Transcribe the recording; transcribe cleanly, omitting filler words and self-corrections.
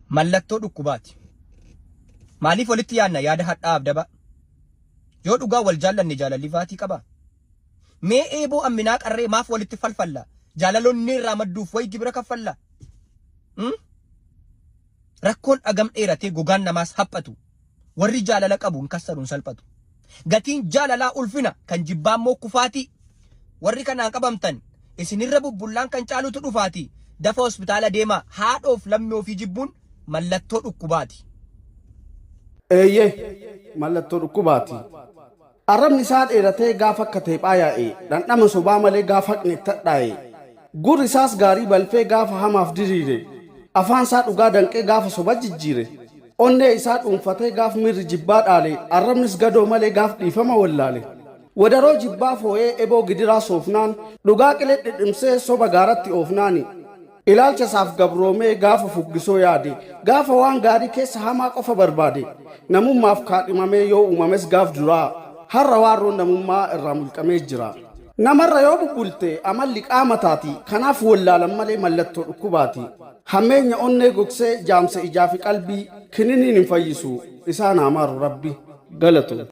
Mallattoo dhukkubaati. Maaliif walitti yaadna yaada hadhaa'aaf daba? Yoo dhugaa wal jaallanne jaalalli vaatii qabaa? Mee eeboo amminaa qarree maaf walitti falfalla? Jaalala onnee irraa madduuf wayi gibira kaffalla? Hmm? Rakkoon dhagam dheeratee gogaan namaas haphatu. Warri jaalala qabu hin kassaru hin salphatu. Gatiin jaalalaa ulfina kan jibbaa immoo kufaatii. Warri kanaan qabamtan isinirra bubbullaan kan caalutu dhufaatii. Dafa hospitaala deemaa haadhoof lammii ofii jibbuun mallattoo dhukkubaati. Eeyyee, mallattoo dhukkubaati. Arrabni isaa dheeratee gaafa akka teephaa yaa'e, dhandhama sobaa malee gaafa haqni itti hadhaa'e, gurri isaas gaarii balfee gaafa hamaaf diriire, afaan isaa dhugaa danqee gaafa soba jijjiire, onnee isaa dhuunfatee gaaf miirri jibbaa dhaale, arrabnis gadoo malee gaaf dhiifama wallaale. Wadaroo jibbaa fooyee eboo gidiraa soofnaan, dhugaa qilee dhidhimsee soba gaaratti oofnaani. Ilaalcha isaaf gabroomee gaafa fuggisoo yaade, gaafa waan gaarii keessa hamaa qofa barbaade, namummaaf kaadhimamee yoo uumames gaaf duraa, har'a waarroon namummaa irraa mulqamee jira. Namarra yoo bubbulte amalli qaama taati, kanaaf wallaalan malee mallattoo dhukkubaati. Hammeenya onnee gogsee jaamse ijaa fi qalbii, kininiin hin fayyisu, isaan haa maaru Rabbi. Galatoomi.